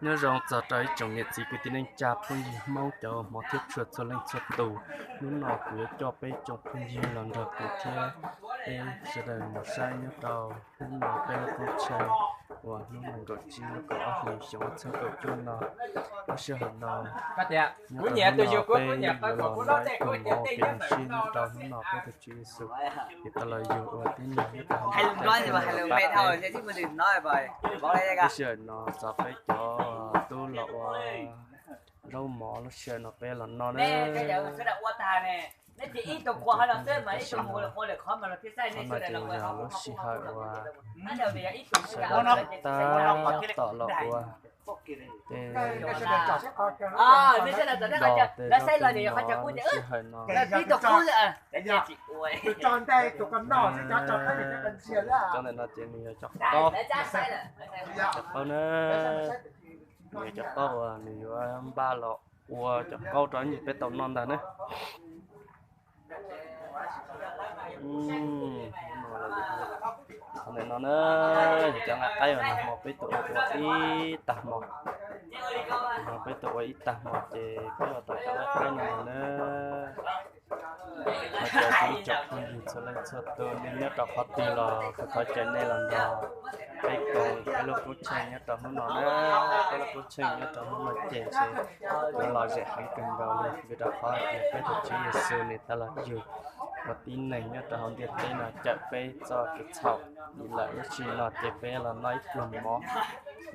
Nyob zoo txog rau ib tsoom niam txiv kwv tij neej tsa phooj ywg Hmoob cov hmov thiab tshua txhua leej txhua tus. Hnub no kuv yuav coj peb tsoom phooj ywg los nrog kuv thiab peb sawv daws mus saib nyob rau hnub no peb lub qub tsheej uas hnub nees nkaum tsib lub kaum ob hlis xyoo ob txhiab kaum cuaj no. Lub sij hawm no nyob rau hnub no peb yuav los noj ib pluag mov ua kev zoo siab nyob rau hnub no peb tus Tswv Yexus es tau los yug ua tib neeg nyob rau hauv ntiaj teb no. Lub sij hawm no txog peb cov tub los ua zaub mov, lub sij hawm no peb los noj na. Qhov no ces yog lub sij hawm uas sawv daws tab tom los ua tej dos tej zaub tej mov, lub sij hawm no. Cov ntawm no ces nws yog cov qaub, cov qaub na. Nws yog cov qaub uas nws yuav npaj los ua cov qaub rau ib ntsis peb tau noj ntag na. Qhov ntawm no na, yog cov nqaij qaib uas nag hmo peb tuaj ua ib tag hmo. Nag hmo peb tuaj ua ib tag hmo ces peb ua tau cov nqaij qaib no na. Thov caw kuv ib tsoom phooj ywg txhua leej txhua tus nej nyob rau qhov twg los kuv thov caw nej los nrog peb koom peb lub qub tsheej nyob rau hnub no na. Peb lub qub tsheej nyob rau hnub no ces ntshe yuav lom zem heev kawg nkaus li vim rau qhov tias peb tus Tswv Yexus nws tau los yug ua tib neeg nyob rau hauv ntiaj teb no cawm peb txoj kev txhaum. Vim lawm lub sij hawm no ces peb los noj ib pluag mov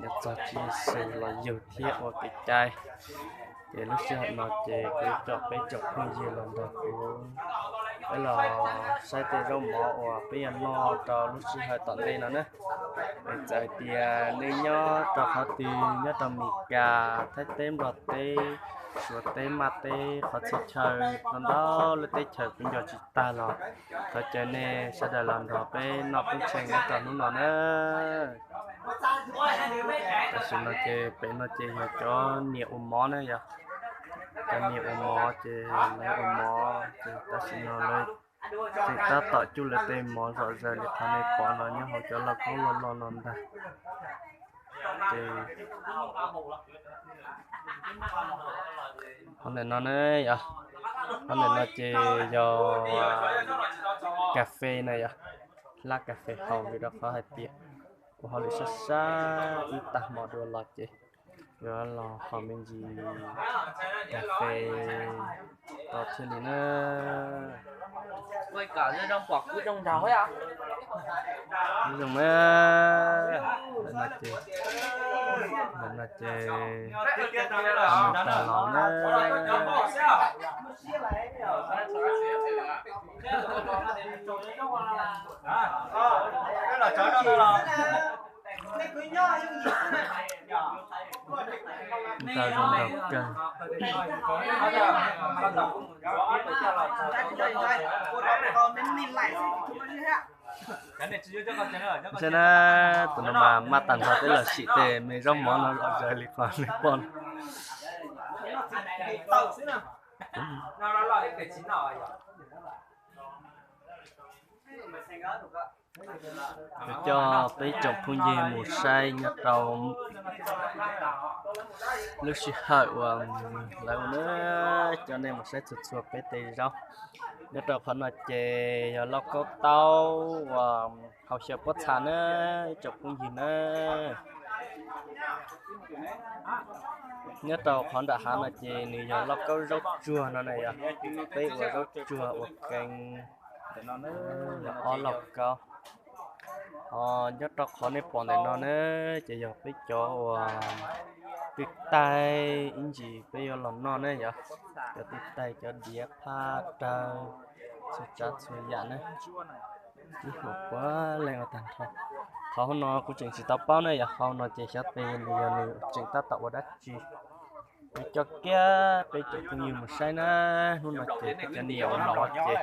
nyob txog Tswv Yexus los yug thiab ua kev cai. Ces lub sij hawm no ces kuv coj peb tsoom phooj ywg los nrog kuv peb los saib tej zaub mov uas peb yuav noj rau lub sij hawm tom ntej no na. Es txawm hais tias nej nyob rau qhov twg, nyob rau Meskas, Thaib teb, Nplog teb, Suav teb, Maj teb, qhov txhia chaw no ntau lub teb chaws kuv nco tsis tag los thov caw nej sawv daws los nrog peb noj qub tsheej nyob rau hnub no na. Tam sim no ces pem no ces yog cov niam ua mov na yog, cov niam ua mov ces lawv ua mov ces tam sim no lawv tseem tab tom cuj lawv tej mov zom zaws li qhov nej pom no nyob hauv cov lauj kaub loj loj no ntag. Ces qhov ntawm no na yog, qhov ntawm no ces yog kas fes na yog, hlab kas fes haus vim rau qhov hais tias ua hauj lwm sab sab ib tag hmo dua los ces yuav los haus me ntsis kas fes tau thiaj li na. Zoo na, ntawm no ces, ntawm no ces mus tag los na. Ntawm zoo nraug kawg. Saib na, tus no mas maj tag nrho twb los sim tej me zaub mov no zom zaws li qhov nej pom no. Kuv coj peb tsoom phooj ywg mus saib nyob rau lub sij hawm uas lawv ua na, coj nej mus saib txhua txhua peb tej zaub. Nyob rau qhov no ces yog lauj kaub taub uas haus xyaw pob txha na, ib tsoom phooj ywg na. Nyob rau qhov nram hav no ces nws yog lauj kaub zaub tsuag no na yog, peb ua zaub tsuag ua ke. Ntawm no yog ob lauj kaub. Ho nyob rau qhov nej pom ntawm no na ces yog peb cov uas twb taig ib ntsis peb yuav los noj ne yog, cov twb taig cov diav phaj rawg txhua tsav txhua yam ne. Ib huam puav leej ua tag nrho. Qhov hauv no kuv tseem tsis tau paub ne yog, hauv no ces xyov tes nws yog nws tseem tab tom ua dab tsi. Nws coj kiag peb cov phooj ywg mus saib na, hnub no ces peb cov niam ua mov ces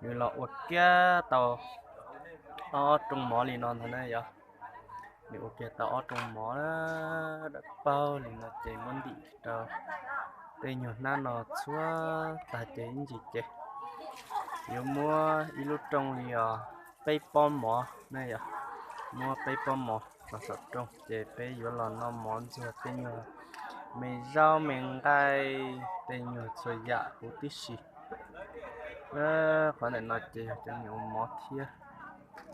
nws los ua kiag tau ob rooj mov li no ntag na yog. Nws ua kiag tau ob rooj mov dawb paug li no ces muab ntim rau tej nyuag hnab no txhua tag ces ib ntsis ces yuav muab ib lub rooj li os peb pob mov na yog, muab peb pob mov. los saum rooj ces peb yuav los noj mov ntxuag tej nyuag me zaub me nqaij, tej nyuag txhua yam huv tib si. Qhov ntawm no ces yog cov niag ua mov thiab.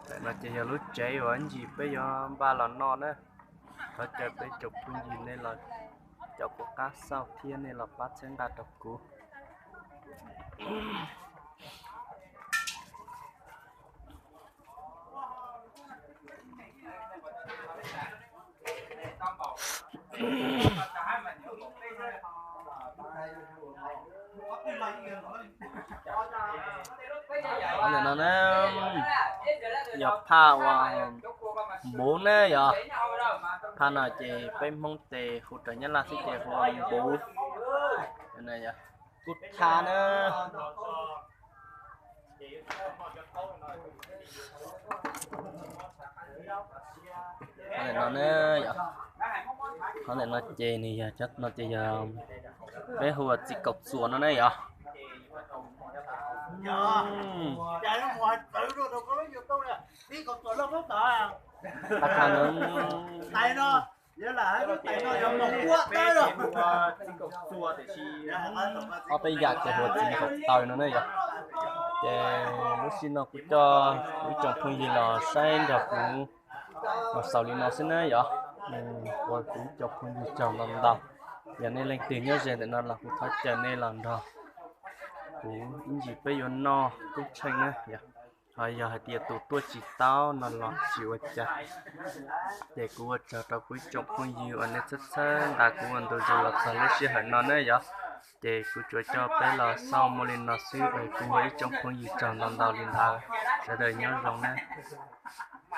Ntawm no ces yog lub tsev uas ib ntsis peb yuav npaj los noj na. Thov caw peb tsoom phooj ywg nej los caum kuv qab xauj thiab nej los pab txhawb nqa rau kuv. Ntawm no na, yog phaj uas npuv na yog. Phaj no ces peb Hmoob tes hu raws Nyab Laj xwb ces hu ua npuv. Kub tha na. Qhov ntawm no na, qhov ntawm no ces nws yog, no ces yog peb hu ua txiv kaum txuas no na yog. Qab tha no, ob peb yam ces hu ua txiv kaum taw no na yog. Ces lub sij no kuv coj kuv ib tsoom phooj ywg los saib nrog kuv los xaus li no xwb na yog. Ua kuv ib tsoom phooj ywg tsaug ntau ntau. Yog nej leej twg nyob ze ntawm no los kuv thov caw nej los nrog kuv ib ntsis peb yuav noj koob tsheej na yog. Ho yog hais tias tus tuaj tsis tau no los tsis ua cas, ces kuv ua tsaug rau kuv ib tsoom phooj ywg uas nej txhawb txhawb nqa kuv ua ntu zus los txog lub sij hawm no na yog. Ces kuv tsuas coj peb los xaus muaj li no xwb, kuv ua ib tsoom phooj ywg tsaug ntau ntau li ntawd, sawv daws nyob zoo na.